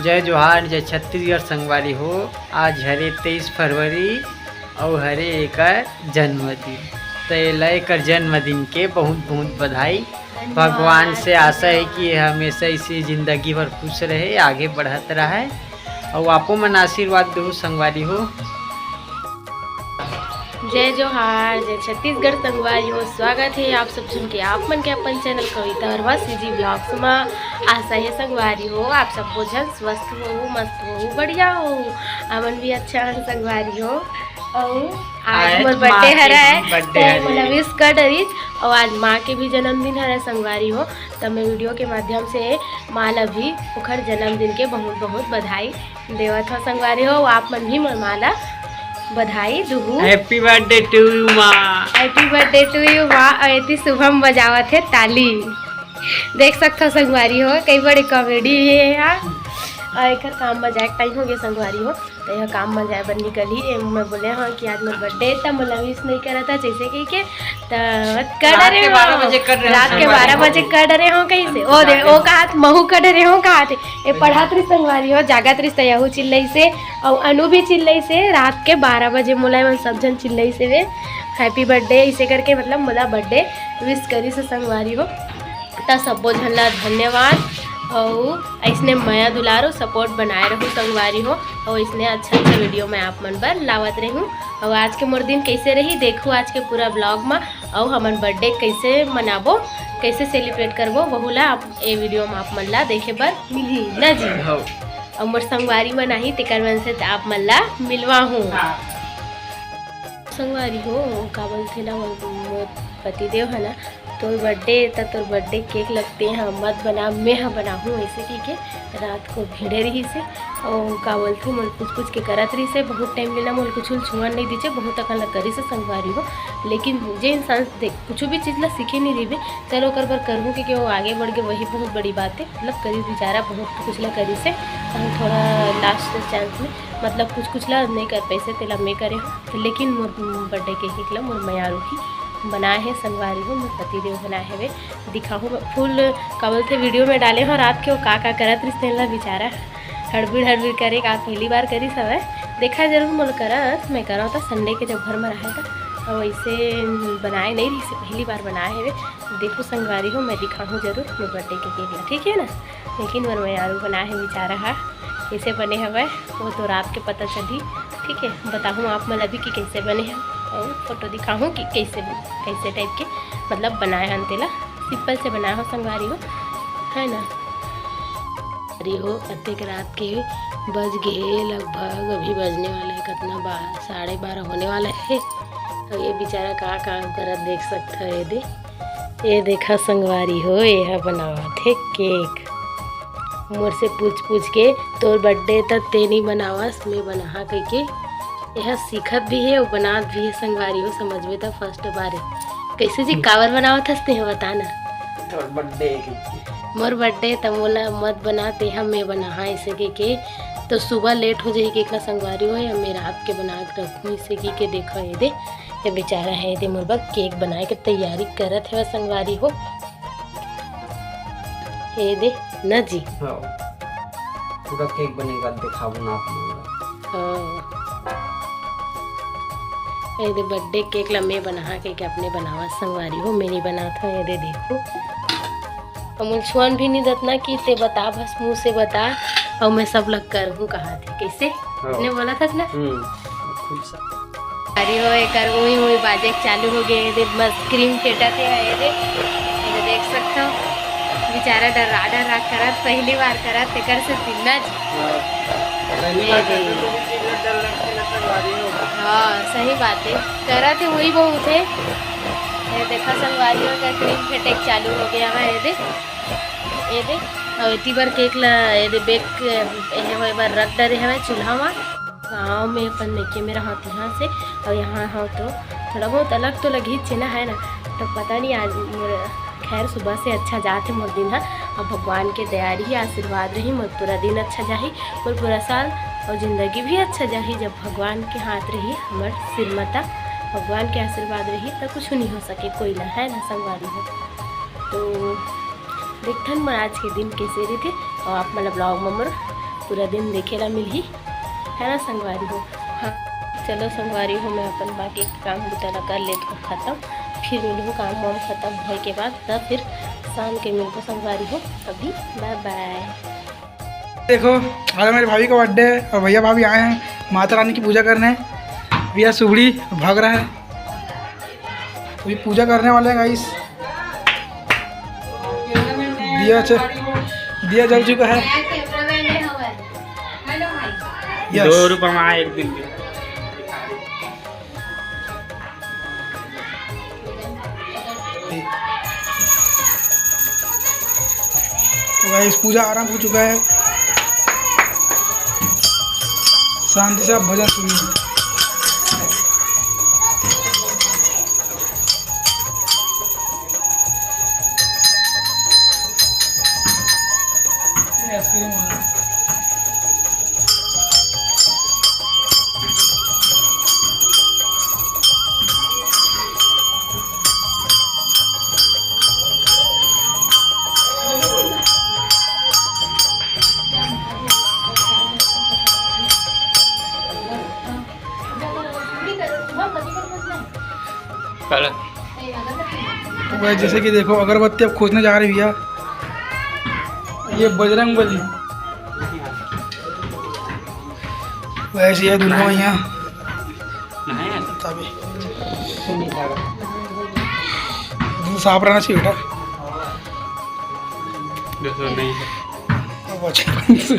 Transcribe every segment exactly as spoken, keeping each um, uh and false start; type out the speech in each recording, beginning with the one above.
जय जोहार, जय छत्तीसगढ़ संगवारी हो। आज हरे तेईस फरवरी अउ हरे एकर जन्मदिन। त एला एकर जन्मदिन के बहुत बहुत बधाई। भगवान से आशा हे कि ये हमेशा इसी जिंदगी भर खुश रहे, आगे बढ़त रहे, अउ आपो मन आशीर्वाद दहू संगवारी हो। जय जोहार, जय छत्तीसगढ़ संगवारी हो। स्वागत हे आप सब झन के, आप मन के अपन चैनल कविता वर्मा सीजी ब्लॉग्स म। आशा हे संगवारी हो, आप सब्बो झन स्वस्थ हो, मस्त हो, बढ़िया हो। हमन भी अच्छा हन संगवारी हो। अउ आज आज मोर माँ birthday के हरय, birthday त हरे। मोला wish कर डरिस। अउ आज माँ के भी जन्मदिन हरय संगवारी हो, त मैं video के माध्यम से माँ ला भी ओखर जन्मदिन के बहुत बहुत बधाई देवत हव संगवारी हो। आप मन भी मोर माँ ला बधाई दुहू। Happy birthday to you माँ। Happy birthday to you माँ। अउ एती शुभम बजावत हे ताली, देख सकथव संगवारी हो, कई बड़े comedy हे हा। अउ एकर काम म जाए के time हो गया संगवारी हो, त यह काम म जाए बर निकलही। ए, मैं बोले हव कि आज मोर birthday, त मोला wish नहीं करत हे, जैसे कहिके, त कर रात डरे के हव। बारह बजे कर डरे हव रात के संगवारी बारह हो। बजे कर डरे हव कहिसे। ओ दे, जागे ओ हव। कहात महू कर डरे हव कहात हे। ए, पढ़ात रहिस संगवारी हो, जागत रहिस त यहू चिल्लइसे, अउ अनु भी चिल्लइसे। रात के बारह बजे मोला एमन सब झन चिल्लइसे वे, happy birthday, इसे करके मतलब मोला birthday wish करिस संगवारी हो। त सब्बो झन ला धन्यवाद, अउ अइसने मया दुलार अउ support बनाए रहू संगवारी हो, अउ अइसने अच्छा अच्छा video मैं आप मन बर लावत रहूँ। अउ आज के मोर दिन कइसे रही, देखू आज के पूरा vlog म, अउ हमन birthday कइसे मनाबो, कइसे celebrate करबो, वहू ला आप, ए video म आप मन ला देखे बर मिलही न जी। हव। अउ मोर संगवारी मन आही, तेकर मन से त आप मन ला मिलवाहूँ। हाँ। संगवारी हो, का बोलथे ना, मोर, मोर पतिदेव है ना, तोर birthday त तोर birthday cake लगते हैं, मत बना, मैं ह बनाहूँ, ऐसे कहिके रात को भिड़े रहिसे। अउ का बोलथे, मोल पूछ पूछ के करत रहिसे, बहुत time ले ना मोल कुछ छुअन नहीं दीचे, बहुत अकन ला करिसे संगवारी हो। लेकिन जे इंसान देख कुछ भी चीज ला सीखे नहीं रहिबे, चलो ओकर बर करहूँ, क्योंकि वो आगे बढ़ के वही बहुत बड़ी बात है। मतलब करिस बेचारा, बहुत कुछ ला करिसे, हम थोड़ा last chance में मतलब कुछ कुछ ला नहीं कर पैसे, तेला मैं करे हूँ। लेकिन मोर birthday के cake ला मोर मयारू ही बनाए हे संगवारी हो, मोर पतिदेव बनाए हवे। दिखाहूँ मैं full, का बोलथे, video में डाले हव रात के वो का का करत रहिस तेन ला बेचारा। हड़बीड़ हड़बीड़ करे का पहली बार करिस हवय। देखा जरूर मोला करस, मैं करव त Sunday के जब घर में रहे त, अउ ऐसे बनाए नहीं रहिस, पहली बार बनाए हवे। देखो संगवारी हो, मैं दिखाहूँ जरूर मोर birthday के cake ला, ठीक है ना। लेकिन मोर मयारू बनाए हे बेचारा हा, कैसे बने हवय वो तो रात के पता चलही, ठीक है। बताहूँ आप मन अभी कि कैसे बने हे, अउ photo दिखाहूँ कि कैसे, कैसे type के मतलब बनाए हन तेला। Simple से बनाए हो संगवारी हो, है ना। अरे हो, अतेक रात के बज गए लगभग, अभी बजने वाला है कितना, बा-, साढ़े बारह होने वाला है। अब ये बेचारा का काम करत देख सकता है, ये दे, ये देखा संगवारी हो, ये ह बनावत हे cake। मोर से पूछ पूछ के, "तोर birthday त ते नहीं बनावस, मैं बनाहा," कहिके। ये ह सीखत भी हे अउ बनात भी हे संगवारी हो, समझबे त first बार हे। कैसे जी, काबर बनावत हस ते ह, बता ना। तोर birthday हे कहिके। मोर birthday त मोला मत बना, ते ह मैं बनाहा, ऐसे कहिके। तो सुबह late हो जाही cake ला संगवारी हो, या मैं रात के बना के रखूँ, ऐसे कहिके। देखो ये दे, ये बेचारा है, ये दे मोर बर cake बनाए के तैयारी करत हे संगवारी हो। ये दे न जी। हाँ। पूरा cake बने के बाद दिखाबो ना आप मन ला। हाँ। ये दे birthday cake ला मैं बना के, के अपने बनावा संगवारी हो, मैं नहीं बनात हूँ। ये दे देखो, अउ मोला छुअन भी नहीं देत ना कि ते बता, बस मुँह से बता, अउ मैं सब ला करहूँ कहाथे। कैसे? हाँ। ने बोला था ना? हम्म, खुद सा। अरे हो, एकर उई उई बाजे के चालू हो गए। ये दे मस्त cream फेंटत हे, ये दे, ये दे देख सकथव, बेचारा डर्रा डर्रा करत, पहली बार करत, तेकर से तिन्ना ज-, हाँ, पहली बार ये दे। करते तो भी चीज में डर लगते लगते बारी हो। हाँ, सही बात है, करत हे वही बहुत है। ये देखा संगवारी हो, एकर cream फेंटे के चालू हो गया है, ये दे, ये दे, अउ एती बर cake ला, ये दे bake, ये होए बर रख डरे हवे चूल्हा मा। गाँव में अपन मइके में रहत यहाँ से, अउ यहाँ हो तो थोड़ा बहुत अलग तो लगही चेना है ना, तो पता नहीं आज मोर, खैर सुबह से अच्छा जात हे मोर दिन ह। अब भगवान के दया रही, आशीर्वाद रही, मोर पूरा दिन अच्छा जाही, मोर पूरा साल अउ जिंदगी भी अच्छा जाही। जब भगवान के हाथ रही हमर सिर म, त भगवान के आशीर्वाद रही त कुछ नहीं हो सके कोई ला, है ना संगवारी हो। तो देखथन मोर आज के दिन कैसे रहिथे, अउ आप मन ला vlog म मोर पूरा दिन देखे ला मिलही, है ना संगवारी हो? हाँ, चलो संगवारी हो, मैं अपन बाकी काम बुता ला कर लेत हूँ खत्म, फिर मिलहूँ काम वाम खत्म होए के बाद, तब फिर शाम के मिलबो संगवारी हो। अभी बाय बाय। देखो, आज हमारी भाभी का बर्थडे है और भैया भाभी आए हैं माता रानी की पूजा करने। भैया सुबड़ी भाग रहा है, अभी पूजा करने वाले हैं गाइस। दिया च-, दिया जल चुका है। यस। दो रुपये में आए एक दिन के। तो गाइस, पूजा आरंभ हो चुका है। शांति से आप भजन सुनिए। आइसक्रीम वाला। तो भाई, जैसे कि देखो, अगरबत्ती अब खोजने जा रही भैया, ये बजरंग बली। वैसे ये दुल्हन भैया तभी साफ रहना चाहिए बेटा। देखो, नहीं है। बचपन से।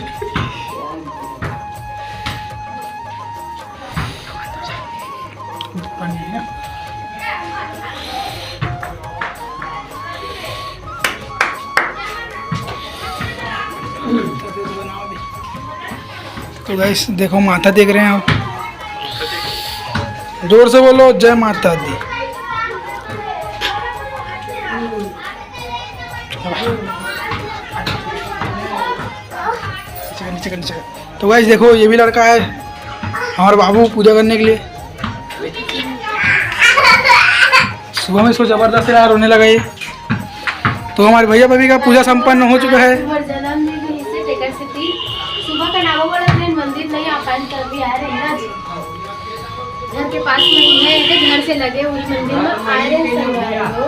तो गाइस, देखो, माता देख रहे हैं आप, जोर से बोलो, जय माता दी। नीचे कर, नीचे कर, नीचे कर। तो गाइस, देखो, ये भी लड़का है हमारा बाबू, पूजा करने के लिए। सुबह में इसको जबरदस्त यार रोने लगा ये। तो हमारे भैया भाभी का पूजा संपन्न हो चुका है। सुबह का नागोगढ़ मंदिर नहीं आ पाए, तो अभी आ रहे हैं ना जी। घर के पास में ही है, घर से लगे हुए मंदिर में आ रहे हैं संगवारी हो।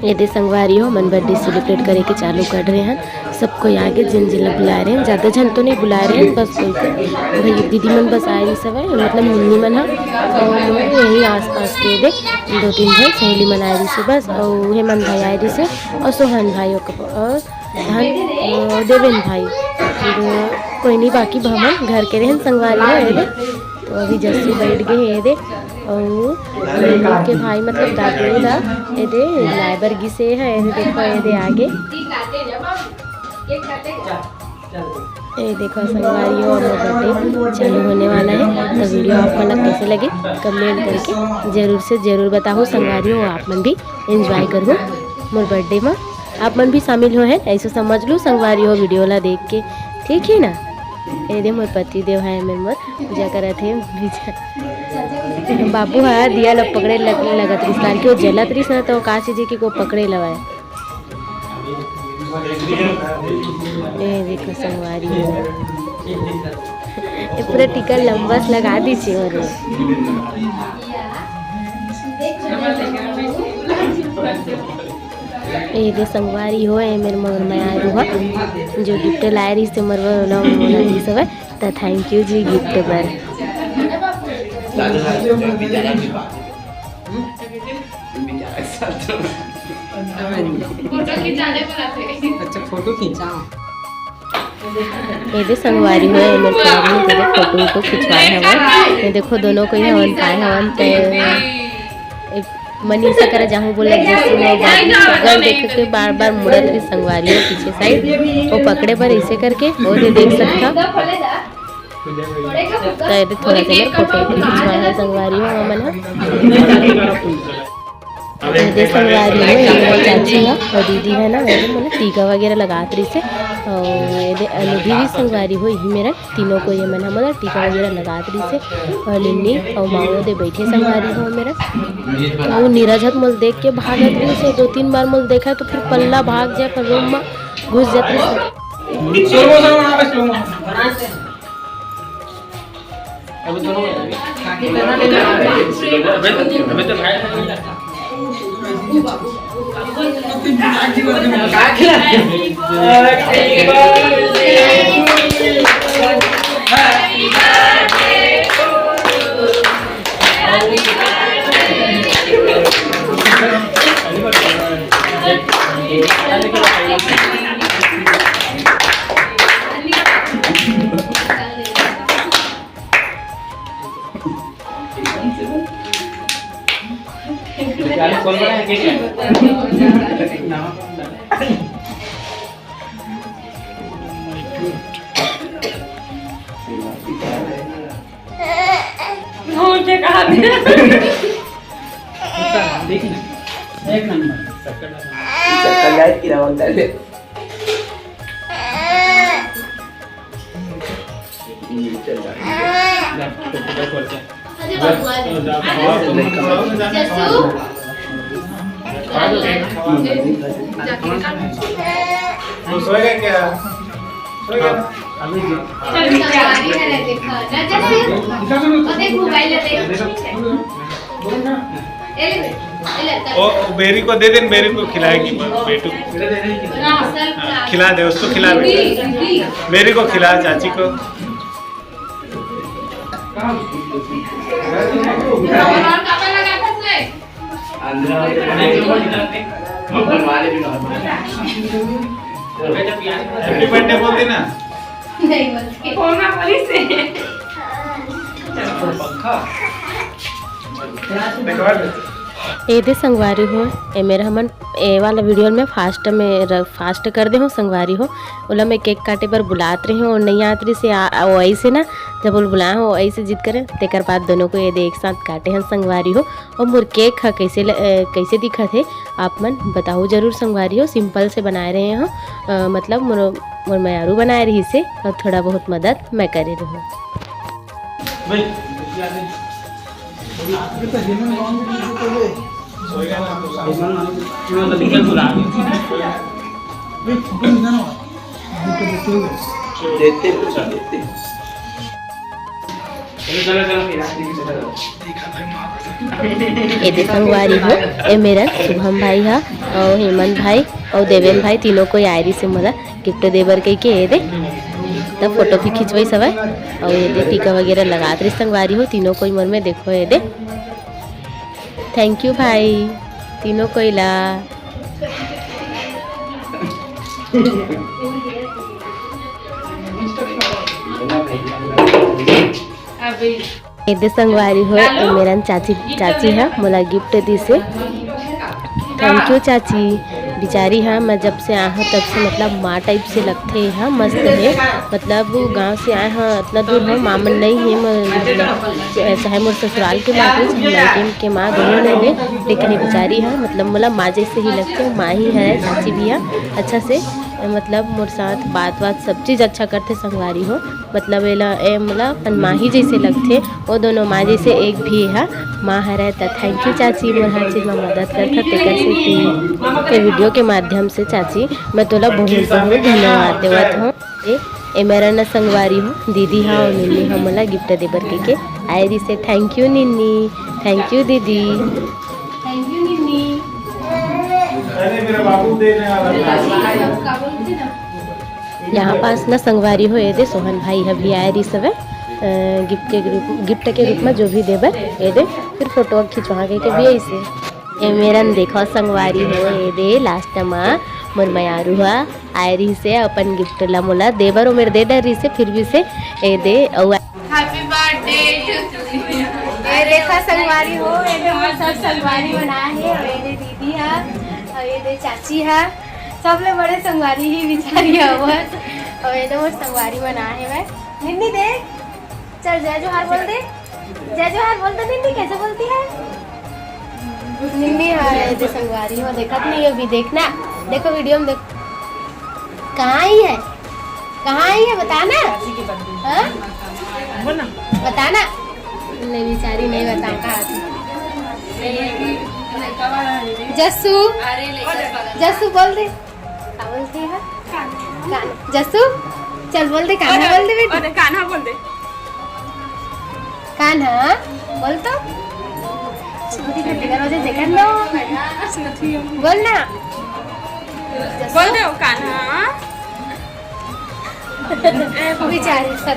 ये दे संगवारी हो, हमन बर्थडे सेलिब्रेट करे के चालू कर रहे हैं। सब कोई आगे, जिन जिन ला बुलाए रहे हैं, ज़्यादा झन तो नहीं बुलाए रहे हैं, बस कोई कोई भैया दीदी मन बस आए रही सब है, मतलब मिन्नी मन ह, और यही आसपास के दे दो तीन झन सहेली मन आए रही से बस, और हेमंत भाई आए रही से, और सोहन भाई ओकर, और धन, अ, देवेन भाई, फिर कोई नहीं, बाकी हमन घर के रहन संगवारी हो, ये दे। तो अभी जस्सी बैठ गए हे, ये दे। और के भाई, मतलब दादू दा, ये दे, लाए बर गिसे है, ये दे, देखो, ये दे आगे। ये देखो संगवारी हो, अब बर्थडे चालू होने वाला है, तो वीडियो आप मन ला कैसे लगे, कमेंट करके जरूर से जरूर बताओ संगवारी हो, आप मन भी एंजॉय करो मोर बर्थडे में। आप मन भी शामिल हो हैं, ऐसे समझ लो संगवारी हो वीडियो ला देख के, ठीक है ना। ये दे मोर पति देव है, मेर मोर पूजा करत हे, पूजा। बाबू हा दिया ला पकड़े लग-, लगत रिस, काल के वो जलत रिस ना, तो का चीज है कि को पकड़े लवाए। ये देखो संगवारी हो, ये पूरा टीका लंबा से लगा दीजिए और ये दे संगवारी हो, ये मेर मगर मैं आए रुहा, जो गिफ्ट लाए रही से मरवा वाला मोला दी सब, त थैंक यू जी गिफ्ट बर। अच्छा, फोटो खींचा। ये दे संगवारी हो, ये मेर फैमिली, ये दे फोटो वोटो खिंचवाए हवन। ये देखो, दोनों कोई हवन, पाए हवन, ते एक मनीषा करा जाहूँ बोला, जैसे मैं बाबू सगल देख के बार बार मुड़त रही संगवारी हो पीछे साइड, वो पकड़े बर ऐसे करके, वो दे देख सकता। तो ये दे थोड़ा सा मेर फोटो वोटो खिंचवाए हवन संगवारी हो, हमन ह। एदे संगवारी हो, ये मेरा चाची ह और दीदी है ना, एदे मोला टीका वगैरह लगात रहिसे। और एदे अनुभवी संगवारी हो, यही मेरा तीनों को ये मन ह मोला टीका वगैरह लगात रहिसे। और लिन्नी और माऊ एदे बैठे संगवारी हो मेरा। और नीरज ह तो मोला देख के भागत रहिसे, दो तीन बार मोला देखा तो फिर पल्ला भाग जाए, फिर रूम में घुस जात रहिसे। स्लो मोशन बना, बस स्लो मोशन। अभी दोनों, अभी, अभी तो, अभी तो भाई, मुझे कहा दिया। देख ना, एक नंबर। चक्कर लाइट की रावण डाले। वो सोएगा क्या? सोएगा? ओ, बेरी को दे दे, बेरी को खिलाएगी बेटू। हाँ, खिला दे, उसको खिला दे। बेरी को खिला, चाची को। हैप्पी बर्थडे बोल देना। नहीं बोलते। पंखा। एदे संगवारी हो, ए मेर हमन ए वाला वीडियो में फास्ट में र-, फास्ट कर दे हो संगवारी हो। ओला मैं केक काटे बर बुलात रहे हो, नहीं आत रही से आ, आ, वो ऐसे ना, जब ओला बुलाए हो ऐसे जिद करे, तेकर बाद दोनों को एदे एक साथ काटे हन संगवारी हो। और मोर केक ह कैसे ल-, अ, कैसे दिखत हे, आप मन बताओ जरूर संगवारी हो। सिंपल से बनाए रहे हो, अ, मतलब मोर, मोर मयारू बनाए रही से और थोड़ा बहुत मदद मैं करे रहूँ। देते, पूछा देते। चलो, चलो, चलो, फिर आप भी चलो। एदे संगवारी हो, ए मेरन शुभम भाई हा, अउ हेमंत भाई, अउ देवेन भाई, तीनों कोई आए रहिस हे मोला गिफ्ट दे बर कहिके। एदे तब फोटो भी खिंचवाइस हवय, अउ एदे टीका वगैरह लगात रहिस संगवारी हो, तीनों कोई मोर में देखो एदे। Thank you भाई, तीनों कोई ला। एदे संगवारी हो, ए मेरन चाची, चाची ह मोला गिफ्ट दिसे। Thank you चाची। बिचारी ह, मैं जब से आए हूँ तब से मतलब माँ टाइप से लगथे ह, मस्त हे। मतलब गाँव से आए हूँ, इतना दूर हो, माँ मन नहीं हे, म-, मतलब, चाहे मोर ससुराल के माँ के, चाहे मायके के माँ, दोनों नहीं हे, लेकिन ये बिचारी ह मतलब मोला माँ जैसे ही लगथे। माँ ही है, चाची भी है, अच्छा से मतलब मोर साथ बात बात सब चीज अच्छा करथे संगवारी हो। मतलब एला, ए मोला अपन माँ ही जैसे लगथे, वो दोनों माँ जैसे एक भी है। माँ हरय त thank you चाची, मोर हर चीज में मदद करथा तेकर सेती। ये वीडियो के माध्यम से चाची, मैं तोला बहुत बहुत धन्यवाद देवत हूँ। ए, ए मेरा न संगवारी हो, दीदी हा और निन्नी हा मोला गिफ्ट दे बर के, के आए रहिसे। Thank you निन्नी, thank you दीदी। Thank you निन्नी। अरे मेरा बाबू देने वाला था। यहाँ पास न संगवारी हो, एदे सोहन भाई ह भी आए रहिस हवय, अ, गिफ्ट के रूप, गिफ्ट के रूप में जो भी देबर एदे, फिर फोटो खिंचवा के, के भी ऐसे। ए मेरन देखो संगवारी हो, एदे लास्ट मा मोर मयारू ह आए रहिसे, अपन गिफ्ट ला मोला देबर ओ मेर दे डर रहिसे, फिर भी से एदे अउ Happy birthday to you। ये देखा संगवारी हो, ये दे मोर सब संगवारी मन आए हे, और ये दे दीदी हा, और ये दे चाची हा, सबले बड़े संगवारी ही बिचारी हा वो, और ये दे मोर संगवारी मन आए हे भाई। निन्नी दे, चल जय जोहार बोल दे, जय जोहार बोल दे निन्नी, कैसे बोलती है? निन्नी, हाँ, ये दे संगवारी हो, देखत नहीं हो अभी, देखना, देखो वीडियो में देख, कहाँ आई है? कहाँ आई है बताना? हाँ? बताना। ले बिचारी नहीं बताऊँ कहाँ थी। जस्सू, जस्सू बोल दे। का बोलती है? कान्हा, जसु, चल बोल दे, कान्हा बोल दे बेटी। अरे कान्हा बोल दे। कान्हा बोल तो। छोटी छोटी करो जे देखत ना। बोल ना। बोल दे ओ कान्हा। बेचारी सर।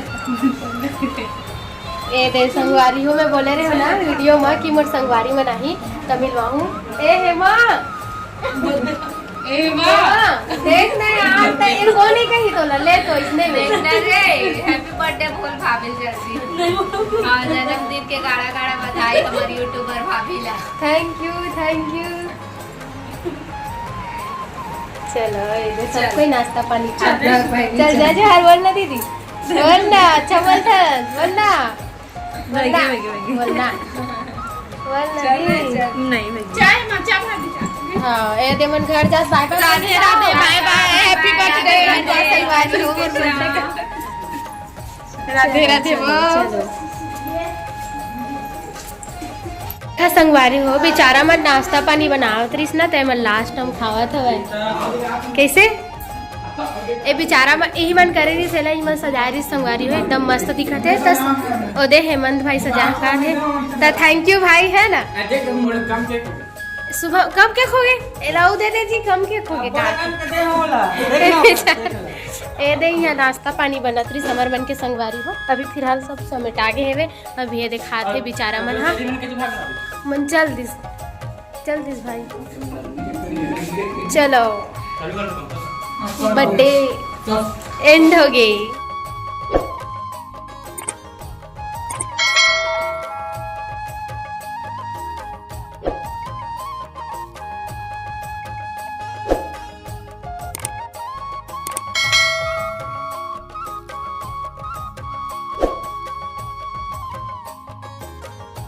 ए दे संगवारी हो, मैं बोले रहे हो ना वीडियो में कि मोर संगवारी मन आही त मिलवाहूं। ए हेमा। ए हेमा। देख ना यार, त इनको नहीं कही तो ले तो इसने में। देखना रे, हैप्पी बर्थडे बोल भाभी जल्दी। हां, जन्मदिन के गाड़ा गाड़ा बधाई हमर यूट्यूबर भाभी ला। Thank you, thank you. चलो, ये सब कोई नाश्ता पानी खा। चल जा, जा, हर बोल ना दीदी। बोल ना, अच्छा बोल था, बोल ना। बोल ना। बोल ना। बोल ना दीदी। नहीं भैया। चाय मा, चाय मा, चाय। हां, ए दे मन घर जा, बाय बाय। राधे राधे, बाय बाय, हैप्पी बर्थडे। राधे राधे। चलो। था संगवारी हो, बेचारा मन नाश्ता पानी बनावत रहिस ना, ते मन लास्ट टाइम खावत हवय। कैसे? ए बेचारा मन, यही मन करे रहिस, एला ही मन सजाए रहिस संगवारी हो, एकदम मस्त दिखत हे। तस ओदे हेमंत भाई सजा का हे, त थैंक यू भाई, है ना? सुबह कब के खो गए? एलाऊ दे दे जी, कम के खो गए का? ए दे, यहाँ नाश्ता पानी बनत रहिस हमर मन के संगवारी हो। अभी फिलहाल सब समेटा गे हेवे। अब ये दिखाते बेचारा मन, हां। मन चल दिस, चल दिस भाई। चलो, बर्थडे एंड हो गई।